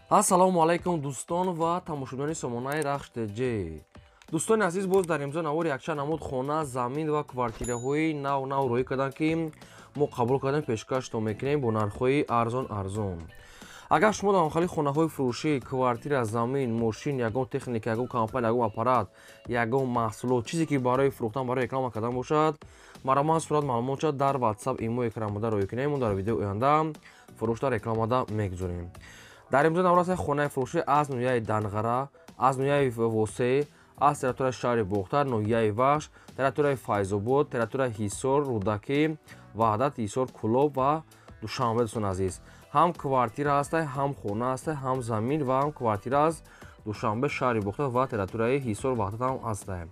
Ассалому алайкум, дӯстон ва тамошобинони сомонаи Рахш ТЖ. Дӯстони азиз, боз дар имзо навори якчанд намуд хона, замин ва квартираҳои нав нав роҳӣ карданд, ки мо қабул кардем, пешкаштон мекунем бо нархҳои арзон арзон. Агар шумо дар ҳамхели хонаҳои фурӯшӣ, квартира, замин, мошин, ягон техника, ягон компания, ягон аппарат, ягон маҳсулот, чизе ки барои фурӯхтан, барои реклама кардан бошад, марҳамат, сурат маълумот шад дар WhatsApp, имо экранбуда роҳӣ кунем. Мо дар видеои оянда фурӯшта рекламада мегузорем. Дар имзо навраса хонаи фурӯшӣ аз ноҳияи Данғара, аз ноҳияи Восе, аз территорияи шаҳри Бохтар, ноҳияи Вахш, территорияи Файзобод, территорияи Ҳисор, Рӯдакӣ, Ваҳдат, Ҳисор, Кӯлоб ва Душанбе. Дӯстони азиз, ҳам квартира ҳастай, ҳам хона ҳастай, ҳам замин ва ҳам квартира аз Душанбе, шаҳри Бохтар ва территорияи Ҳисор, Ваҳдат ҳам ҳастай.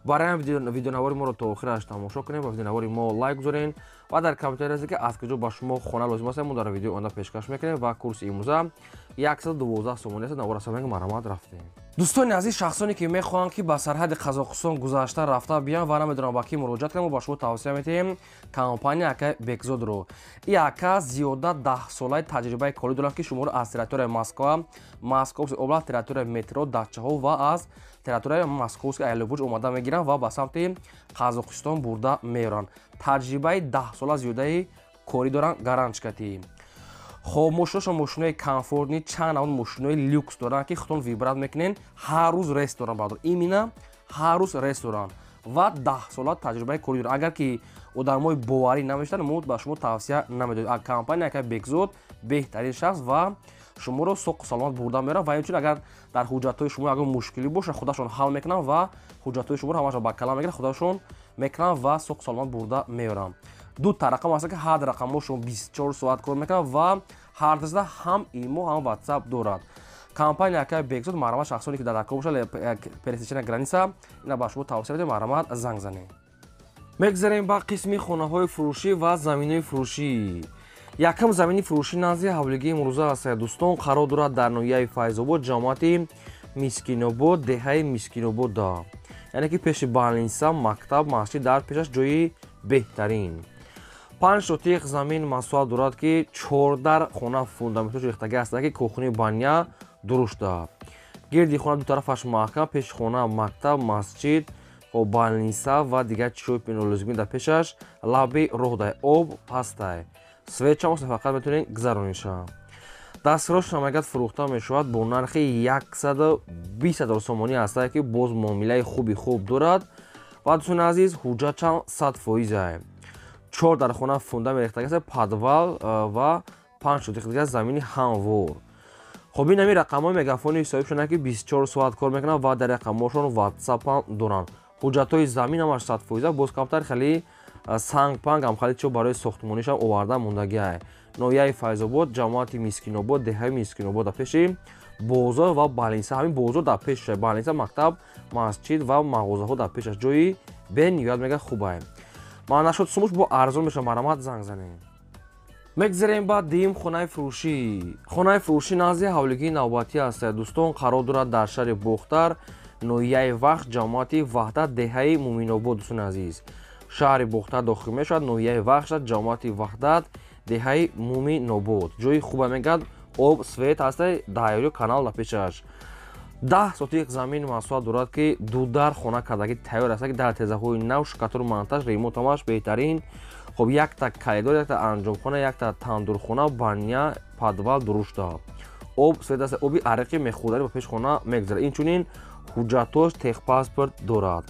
Барои ҳам видеонавори моро то охираш тамошо кунед ва видеонавори мо лайк гузоред ва дар комментария ки аз куҷо ба шумо хона лозим аст, мо дар видеои оянда пешкаш мекунем. Ва курси имрӯза 112 сомонӣ аст. Навора самег, марҳамат, рафтем. Дӯстони азиз, шахсоне ки мехоҳанд, ки ба сарҳади Қазоқистон гузашта рафта биён ва намедонам ба кӣ муроҷиат кунам, мо ба шумо тавсия медиҳем компания ака Бекзодро. И ака зиёда 10 солаи таҷрибаи корӣ доранд, ки шуморо аз территорияи Москва, Московский область, территорияи метро, дачаҳо ва аз территорияи Московский аэропорт омада мегиранд ва ба самти Қазоқистон бурда меоранд. Таҷрибаи 10 сола зиёдаи корӣ доранд, гарантчикатӣ. Хоб, мошиношон мошинои комфортный, чанд намуд мошинои люкс доранд, ки худтон выбрать мекунен. Ҳар рӯз рейс доранд, бародар, именно ҳар рӯз рейс доранд ва 10 сола таҷрибаи корӣ доранд. Агар ки одамои боварӣ намешаванд, мо ба шумо тавсия намедоҳем. Компания ака Бекзод беҳтарин шахс ва шуморо соқу саломат бурда меорад. Ва инчунин, агар дар ҳуҷҷатҳои шумо ягон мушкилӣ бошад, худашон ҳал мекунанд ва ҳуҷҷатҳои шуморо ҳамаашон ба калам мегиранд, худашон мекунанд ва соқу саломат бурда меоранд. Ду та рақам ҳаст, ки ҳар рақамҳошон 24 соат кор мекунанд ва ҳар дасда ҳам имо, ҳам WhatsApp дорад компания акай Бекзод. Марҳамат, шахсоне ки дар дакор бошад, пересечения граница, ина ба шумо тавсия медиҳем, марҳамат, занг занед. Мегзарем ба қисми хонаҳои фурӯшӣ ва заминҳои фурӯшӣ. Якум замини фурӯшӣ назди ҳавлигии имрӯза аст, дӯстон, қарор дорад дар ноҳияи Файзобод, ҷамоати Мискинобод, деҳаи Мискинобода, яъне ки пеши больница, мактаб, масҷид дар пешаш, ҷои беҳтарин. 5 сотих замин масоҳат дорад, ки чордар хона фундаментош рехтагӣ ҳастанд, ки кухни, баня дурушта, гирди хона ду тарафаш маҳкам, пеши хона мактаб, масҷид, больница ва дигар чизҳои нолозимӣ дар пешаш, лаби роҳ дай, об ҳастай, свет чам фақат метавонед гузарониша. Дастрош намегад, фурӯхта мешавад бо нархи 120 000 сомонӣ ҳастае, ки боз муомилаи хуби хуб дорад. Ва, дӯстони азиз, ҳуҷҷатчам 100%ае. Чор дар хона фундамент рехтагиаст, подвал ва 5 сотих дигар замини ҳамвор. Хоб, ин ҳами рақамҳои мегафони ҳисобӣ шуданд, ки 24 соат кор мекунанд ва дар рақамҳошон WhatsApp ҳам доранд. Ҳуҷҷатҳои замин ҳамаш 100%. Боз камтар хеле сангпанг ҳам хеле чио барои сохтмонишам оварда мондагиае. Ноҳияи Файзобод, ҷамоати Мискинобод, деҳаи Мискинобод, дар пеши бозор ва больница. Ҳамин бозор дар пешаш, больница, мактаб, масҷид ва мағозаҳо дар пешаш, ҷои бениҳоят мега хубае. Ман нашуд, сумуш бо арзон мешавад, марҳамат, занг занед. Мегзарем ба дуюм хонаи фурӯшӣ. Хонаи фурӯшӣ назди ҳавлигии навбатӣ аст, дӯстон, қарор дорад дар шаҳри Бохтар, ноҳияи Вахш, ҷамоати Ваҳдат, деҳаи Муминобод. Дӯстони азиз, шаҳри Бохтар дохил мешавад, ноҳияи Вахш, ҷамоати Ваҳдат, деҳаи Муминобод. Ҷои хуба мегӯяд, об, свет ҳаста, даҳёри канал дар пешаш. 10 сотих замин масоҳат дорад, ки дудар хона кардагӣ тайёр аст, ки дар тезаҳои нав, штукатур, монтаж, ремонт ҳамаш беҳтарин. Хоб, якта коридор, якта анҷомхона, якта тандурхона, баня, подвал дурушта, об, свет аст, оби ариқи мехӯрданӣ ба пеши хона мегузарад. Инчунин ҳуҷҷатош, техпаспорт дорад.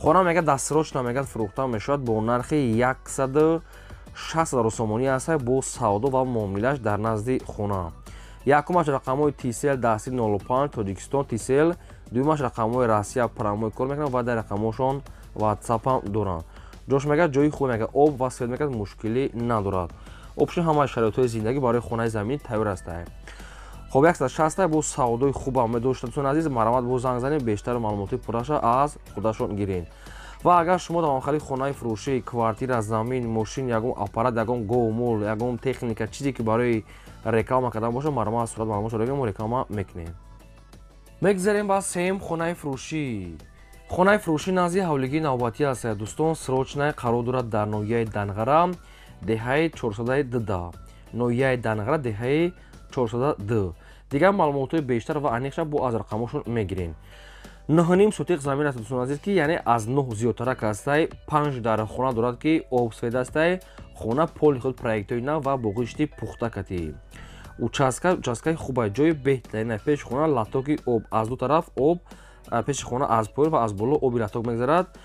Хона мегӯяд, дастсрочно мегӯяд, фурӯхта мешавад бо нархи 160 000 сомонӣ аст, бо савдо ва муомилааш дар назди хона. Якумаш рақамҳои Тисел дасти 05 Тоҷикистон Тисел, дуюмаш рақамҳои Россия, прямой кор мекунанд ва дар рақамҳошон WhatsApp ҳам доранд. Ҷош мегӯяд, ҷои хуб мегӯяд, об ва свет мегӯяд, мушкилӣ надорад. Общем, ҳамаи шароитҳои зиндагӣ барои хонаи заминӣ тайёр астае. Хоб, 160 бо савдои хубам медошта. Дӯстони азиз, марҳамат, бо занг занед, бештар маълумоти пурраша аз худашон гиред. Ва агар шумо дар охари хонаи фурӯшӣ, квартира, замин, мошин, ягон аппарат, ягон говмол, ягон техника, чизе ки барои реклама кардан бошад, марҳамат, сурат маълумот мо реклама мекунем. Мегзарем ба сеюм хонаи фурӯшӣ. Хонаи фурӯшӣ назди ҳавлигии навбатӣ аст, дӯстон, срочная, қарор дорад дар ноҳияи Данғара, деҳаи Чорсадаи Дда, ноҳияи Данғара, деҳаи Чорсада Д. Дигар маълумотҳои бештар ва аниқша бо аз рақамҳошон мегирем. 9.5 сотиқ замин аст, дӯстони азиз, ки яъне аз 9 зиёдтарак ҳастай. 5 дар хона дорад, ки об свет ҳастай. Хона полный худ проектҳои нав ва бо ғишти пухта катӣ. Участка и хуба, ҷои беҳтарин. Пеши хона латоки об, аз ду тараф об, пеши хона аз поён ва аз боло оби латок мегзарад.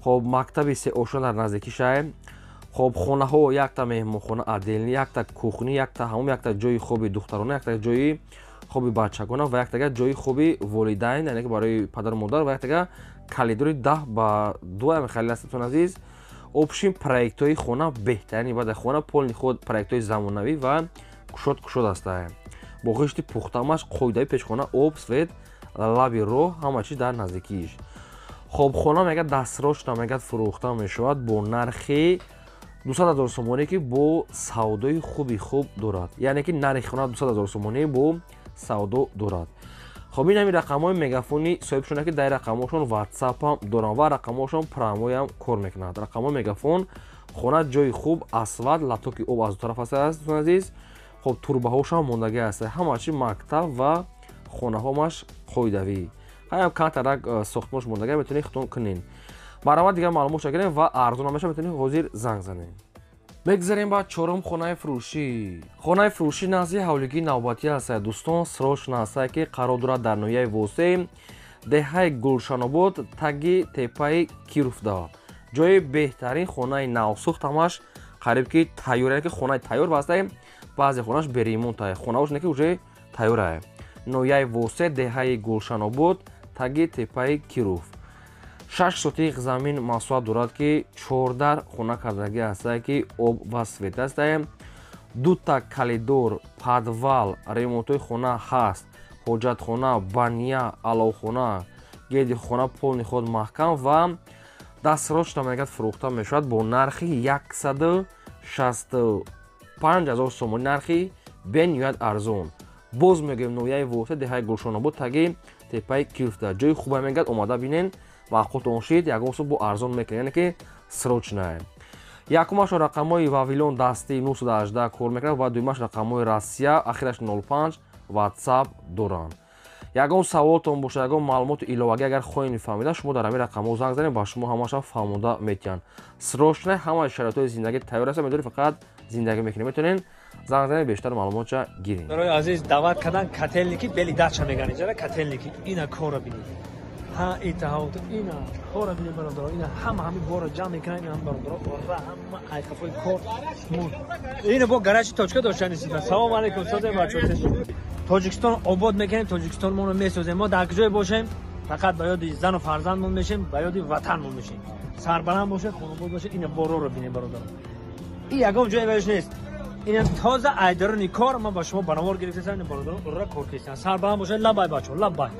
Хоб, мактаби сеошона дар наздикишай. Хоб, хонаҳо: якта меҳмонхона отдельный, якта кухня, якта ҳамом, якта ҷои хоби духтарона, якта ҷои хоби бачагона ва яктага ҷои хоби волидайн, яъне ки барои падару модар, ва яктага коридори 10 ба 2 ами хеле аст, дӯстони азиз. Общем, проектҳои хона беҳтарини баъд хона полный худ проектҳои замонавӣ ва кушод кушод ҳаста, бо ғишти пухтамаш, қоидаи. Пешхона об, свет, лаби роҳ, ҳама чиз дар наздикиш. Хоб, хона мегӯяд, дастрочно мегӯяд, фурӯхта мешавад бо нархи 200 ҳазор сомонӣ, ки бо савдои хуби хуб дорад, яъне ки нархи хона 200 ҳазор сомонӣ бо савдо дорад. Хоб, ин ҳамин рақамҳои мегафони соҳибшона, ки дар рақамҳошон ватсапам доранд ва рақамҳошон прямой ам кор мекунад. Рақамҳои мегафон. Хона ҷои хуб, асфалт, латоки об аз ду тараф аст, дӯстони азиз. Хоб, турбаҳошам мондагӣ аст, ҳама чи, мактаб ва хонаҳомаш қоидавӣ. Ҳаям камтарак сохтмонш мондагӣ, метавонед худтон кунед. Баромад, дигар маълумот гирем ва арзон меша, метавонед ҳозир занг занед. Мегзарем ба чорум хонаи фурӯшӣ. Хонаи фурӯшӣ назди ҳавлигии навбатӣ ҳаст, дӯстон, срочно ҳастае, ки қарор дорад дар ноҳияи Восеъ, деҳаи Гулшанобод, таги теппаи Кировда. Ҷои беҳтарин, хонаи навсӯхт, ҳамаш қариб ки тайёр, яъне ки хонаи тайёр вастае, баъзе хонааш бе ремонт ае, хонаош не ки уже тайёрае. Ноҳияи Восеъ, деҳаи Гулшанобод, таги теппаи Киров. 6 сотиқ замин масоҳат дорад, ки чордар хона кардагӣ ҳастае, ки об ва свет ҳастае, дута коридор, подвал, ремонтҳои хона ҳаст, ҳоҷатхона, баня, аловхона, гирди хона полный худ маҳкам ва дастрочно мегӯяд, фурӯхта мешавад бо нархи 165 000 сомонӣ, нархи бениҳоят арзон. Боз мегӯем, ноҳияи Восеъ, деҳаи Гулшонобод, таги теппаи Кировда. Ҷои хуба мегӯяд, омада бинен, маъқултон шид, ягон сум бо арзон мекунед, яъне ки срочно. Якумашон рақамҳои Вавилон дасти 918 кор мекунад ва дуюмаш рақамҳои Россия, ахираш 05, ватсап доранд. Ягон саволтон бошад, ягон маълумоти иловагӣ агар хоҳед фаҳмида, шумо дар ҳамин рақамҳо занг занед, ба шумо ҳамаша фаҳмонда метиҳанд. Срочно, ҳамаи шароитҳои зиндагӣ тайёр аст, медоред, фақат зиндагӣ мекунед. Метавонед занг занед, бештар маълумотша гиред. Барои азиз даъват кардан Котельники, Белый Дача меган иҷара Котельники. Ина кора бинед, ҳа, итаҳот, ина кора бинед, бародаро. Ина ҳама ҳами бора ҷамъ мекунанд, ина бародаро, ора ҳама айқафои кор. Ина бо гаражи точка доштани. Салом алейкум, созе бачо. Тоҷикистон обод мекунем, Тоҷикистон моно месозем. Мо дар куҷое бошем, фақат ба ёди зану фарзандмон мешем, ба ёди ватанмон мешем. Сарбаланд бошед, хонобод бошед. Ина бороро бинед, бародаро. И ягон ҷое ваиш нест. Ина тоза айдарони кор ман ба шумо банавор гирифтасам. Ина бародаро, ура, кор кистан. Сарбаланд бошед, лабай бачо, лабай.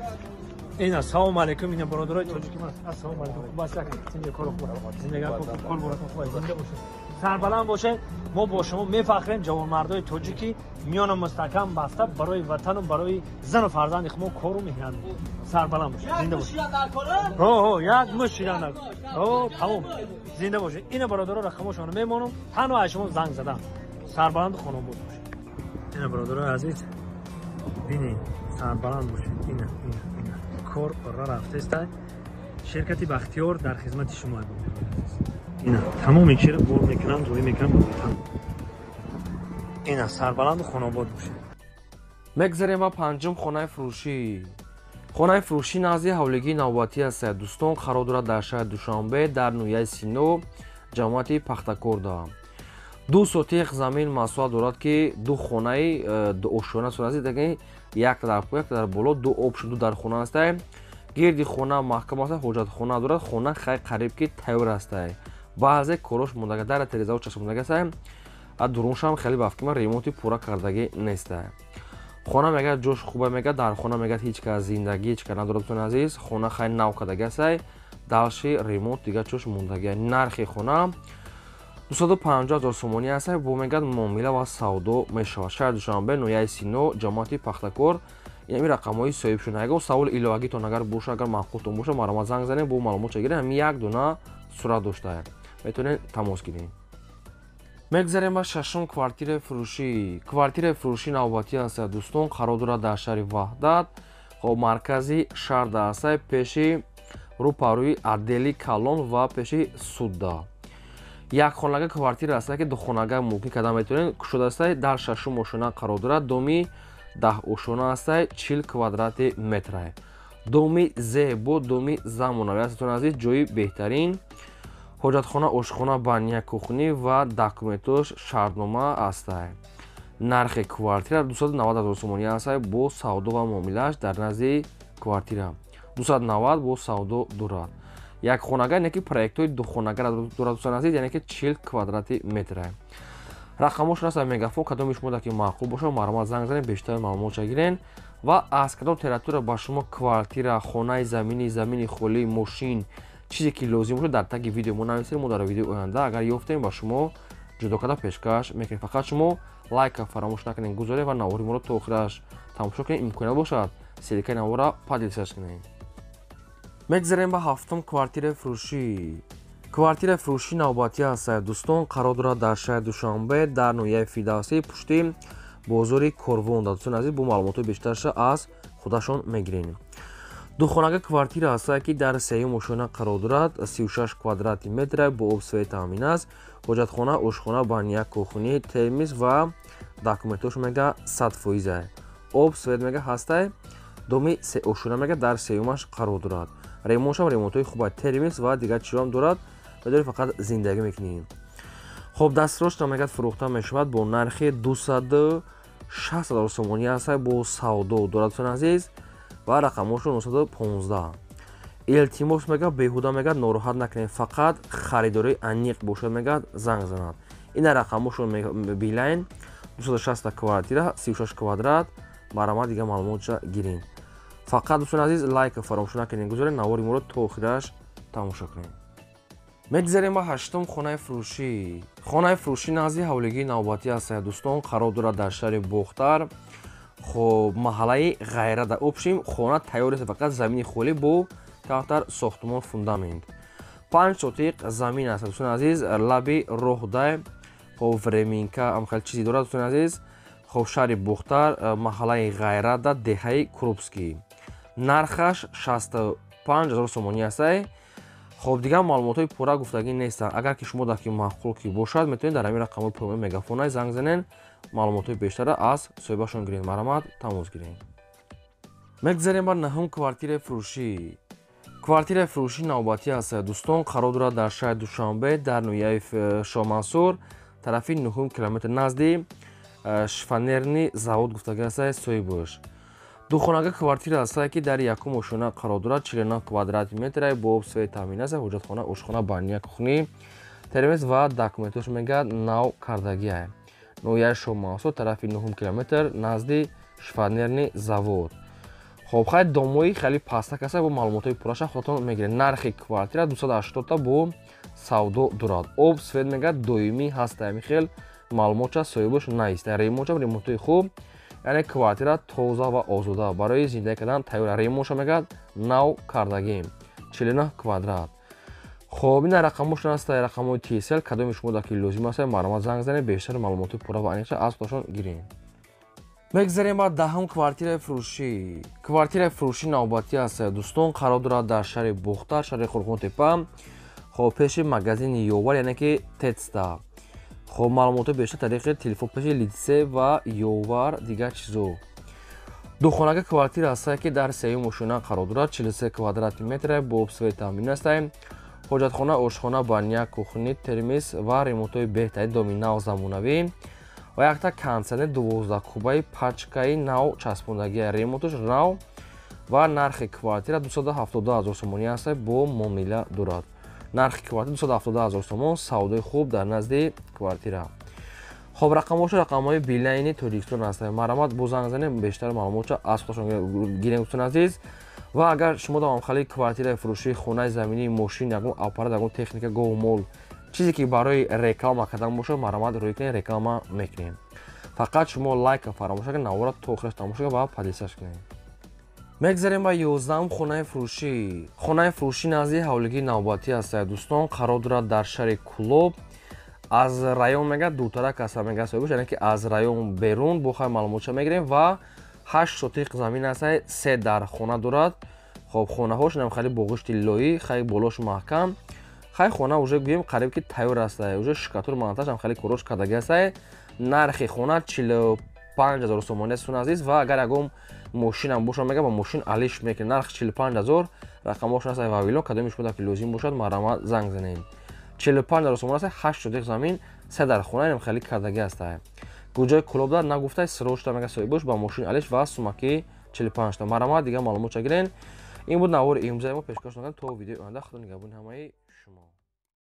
Ина салом алейкум, ина бародарои тоҷики ман. Ассалому алейкум, хуб аст, зинда, кор хуб, зиндагӣ хуб, кор боракон хуб, зинда бошед, сарбаланд бошед. Мо бо шумо мефахрем, ҷавонмардои тоҷики миёна мустаҳкам баста барои ватану барои зану фарзанди хумо кору меҳнат. Сарбаланд бошед, зинда бошед. Ҳо, як муш шидан, ҳо, тамом, зинда бошед. Ина бародаро, рақамошонро мемонам, танҳо аз шумо занг задам. Сарбаланду хонобод бошед. Ина бародарои азиз, бинед, сарбаланд бошед. Ина, ина, ина кор ора рафтеста. Ширкати Бахтиёр дар хизмати шумо. Ина тамоми чиро бор мекунам, рӯй мекунам ба ватан. Ина сарбаланду хонобод бошед. Мегзарем ба панҷум хонаи фурӯшӣ. Хонаи фурӯшӣ назди ҳавлигии навбатӣ аст, дӯстон, қарор дорад дар шаҳри Душанбе, дар ноҳияи Сино, ҷамоати Пахтакорда. 2 сотиқ замин масоҳат дорад, ки ду хонаи дуошёна сурат, якта дар поён, якта дар боло, ду обш, ду дар хона ҳастай. Гирди хона маҳкам аст, ҳоҷатхона дорад. Хона хай қариб ки тайёр ҳастай, баъзе корош мондага, дара терезао часпондага ҳастай, дуруншам хеле бафкима ремонти пурра кардагӣ нестай. Хона мегӯяд, ҷош хуба, мегӯяд, дар хона мегӯяд, ҳеҷ кас зиндагӣ ҳеҷ кас надорад. Дӯстони азиз, хона хай нав кардагӣ ҳастай, дальше ремонт дига чош мондагӣ. Нархи хона 250 000 сомонӣ ҳастай, бо мегӯяд, муомила ва савдо мешавад. Шаҳри Душанбе, ноҳияи Сино, ҷамоати Пахтакор. Инами рақамҳои соҳиб шуда. Ягон саволи иловагитон агар боша, агар маъқултон боша, марҳамат, занг занед, бо маълумот гиред. Ҳами як дона сурат доштая, метавонед тамос гиред. Мегзарем ба шашум квартираи фурӯшӣ. Квартираи фурӯшӣ навбатӣ аст, дӯстон, қарор дорад дар шаҳри Ваҳдат, хоб, маркази шаҳр даасай, пеши рӯпарӯи отдели калон ва пеши судда. Як хонага квартира аст, ки духонага мумкин карда метавонед. Кушода астай, дар шашум ошона қарор дорад, доми 10 ошона астай, 40 квадрати метрай. Доми зебо, доми замонавӣ аст, дӯстони азиз, ҷои беҳтарин. Ҳоҷатхона, ошхона, баня, кухня ва документош, шартнома ҳастай. Нархи квартира 290 ҳазор сомонӣ ҳастай, бо савдо ва муомилааш. Дар назди квартира 290 бо савдо дорад. Як хонага, яъне ки проектҳои духонага дорад, дӯстони азиз, яъне ки 40 квадрати метра. Рақамошон аст Мегафон. Кадоми шумо ки маъқул бошад, марҳамат, занг занед, бештар маълумотша гирен. Ва аз кадом территория ба шумо квартира, хонаи заминӣ, замини холӣ, мошин, чизе ки лозим бошад, дар таги видео мо нависед. Мо дар видеои оянда агар ёфтем, ба шумо ҷудо карда пешкаш мекунем. Фақат шумо лайка фаромӯш накунед, гузоред ва навори моро то охираш тамошо кунед. Имконият бошад, ссылкаи навора поделиться кунед. Мегзарем ба ҳафтум квартираи фурӯшӣ. Квартираи фурӯшӣ навбатӣ аст, дӯстон, қарор дорад дар шаҳри Душанбе, дар ноҳияи Фирдавсӣ, пушти бозори Корвон. Дӯстони азиз, бо маълумотҳои бештарша аз худашон мегирем. Духонага квартира аст, ки дар сеюм ошона қарор дорад, 36 квадрати метра, бо об, свет таъмин аст. Ҳоҷатхона, ошхона, баня, кухня, термис ва документош мега 100%-а. Об, свет мега ҳастай. Доми сеошона мега дар сеюмаш қарор дорад. Ремонтшам ремонтҳои хуба, термис ва дигар чизоам дорад. Медори фақат зиндагӣ мекунӣ. Хоб, дастрошна мегӯяд, фурӯхта мешавад бо нархи 260 ҳазор сомонӣ аст, бо савдо дорад, дӯстони азиз, ва рақамҳошо 915. Илтимос мегӯяд, беҳуда мегӯяд, нороҳат накунед, фақат харидории аниқ бошад, мегӯяд, занг занад. Ина рақамҳошо Билайн, 260 квартира, 36 квадрат. Марҳамат, дигар маълумотша гиред. Фақат, дӯстони азиз, лайка фаромӯш накунед, гузоред, навори моро то охираш тамошо кунед. Мегзарем ба ҳаштум хонаи фурӯшӣ. Хонаи фурӯшӣ назди ҳавлигии навбатӣ аст, дӯстон, қарор дорад дар шаҳри Бохтар, хоб, маҳаллаи Ғайрада. Общем, хона тайёр аст, фақат замини холӣ бо камтар сохтумон, фундамент. 5 сотиқ замин аст, дӯстони азиз, лаби роҳдай, хоб, временка амхел чизе дорад, дӯстони азиз. Хоб, шаҳри Бохтар, маҳаллаи Ғайрада, деҳаи Крупский. Нархаш 65 ҳазор сомонӣ астай. Хоб, дигар маълумотҳои пурра гуфтагӣ нестанд. Агар ки шумо дар ки маъқул ки бошад, метавонед дар ҳамин рақамҳои пурмои Мегафонай занг занед, маълумотҳои бештара аз соҳибашон гиред. Марҳамат, тамос гиред. Мегзарем ба наҳум квартираи фурӯшӣ. Квартираи фурӯшӣ навбатӣ аст, дӯстон, қарор дорад дар шаҳри Душанбе, дар ноҳияи Шоҳмансур, тарафи нуҳум километр, назди шифоньерный завод гуфтагӣ аст соҳибаш. Духонага квартира аст, ки дар якум ошона қарор дорад, 49 квадрати метра, бо об, свет таъмин аст. Ҳоҷатхона, ошхона, баня, кухня, термес ва документош мегӯяд, нав кардагиа. Ноҳияи Шоҳмансур, тарафи нуҳум километр, назди шифоньерный завод. Хоб, хай, домои хеле пастак аст, бо маълумотҳои пурраша худатон мегиред. Нархи квартира 280-та, бо савдо дорад. Об, свет мегӯяд, доимӣ ҳаст. Ҳамин хел маълумотша соҳибаш наист. Ремонтша ремонтҳои хуб, яъне квартира тоза ва озода, барои зиндагӣ кардан тайёр. Ремонтша мегӯяд, нав кардагим, 49 квадрат. Хоб, ина рақамошон аст, рақамҳои Тисел. Кадоми шумо дар ки лозим аст, марҳамат, занг занед, бештар маълумоти пурра ва аниқша аз худашон гиред. Мегзарем ба даҳум квартираи фурӯшӣ. Квартираи фурӯшӣ навбатӣ аст, дӯстон, қарор дорад дар шаҳри Бохтар, шаҳри Қурғонтепа, хоб, пеши магазини Ёвар, яъне ки тетста. Хоб, маълумотҳои бештар тариқи телефон, пеши литсей ва Ёвар, дигар чизо. Духонага квартира аст, ки дар сеюм ошона қарор дорад, 43 квадрати метра, бо об, свет таъмин аст. Ҳоҷатхона, ошхона, баня, кухня, термис ва ремонтҳои беҳтарин, доми нав, замонавӣ ва якта кондитсионер 12 кубаи пачкаи нав часпондагия, ремонташ нав ва нархи квартира 272 ҳазор сомонӣ аст, бо муомила дорад. Нархи квартира 272 ҳазор сомон, савдои хуб дар назди квартира. Хоб, рақамҳошо рақамҳои Билайни Тоҷикистон аст. Марҳамат, бо занг занем, бештар маълумотша аз худашон гирем, дӯстони азиз. Ва агар шумо давомхали квартираи фурӯшӣ, хонаи заминӣ, мошин, ягон аппарат, ягон техника, гову мол, чизе ки барои реклама кардан бошад, марҳамат, рӯй кунед, реклама мекунем. Фақат шумо лайка фаромӯш накунед, навора то охираш тамошо кунед ва поделиться кунед. Мегзарем ба 11-ум хонаи фурӯшӣ. Хонаи фурӯшӣ назди ҳавлигии навбатӣ аст, дӯстон, қарор дорад дар шаҳри Кӯлоб. Аз район мега дуртарак аста, мега соҳибош, яъне ки аз район берун. Бо хай маълумотша мегирем. Ва 8 сотиқ замин аста, се дар хона дорад. Хоб, хонаҳош нам хеле боғишти тиллоӣ, хай болош маҳкам. Хай, хона уже гӯем қариб ки тайёр аста, уже штукатур, монтаж ҳам хеле корош кардаги аста. Нархи хона 45 000 сомонӣ аст, азиз. Ва агар ягон мошинам боша, мега, ба мошин алиш мекунед. Нарх 45 000. Рақамҳошон аст вавилон. Кадоми шумо ки лозим бошад, марҳамат, занг занед. 45 000 сомон аст, 8 сотиқ замин, се дар хона инам хеле кардаги аста. Куҷои Кулоб нагуфта, срочно, мега соҳибош, ба мошин алиш ва сумаки 45 та. Марҳамат, дигар маълумот ча гирен. Ин буд навори имрӯзаи мо пешкаш накардем. То видеои оянда, худо нигаҳбони ҳамаи.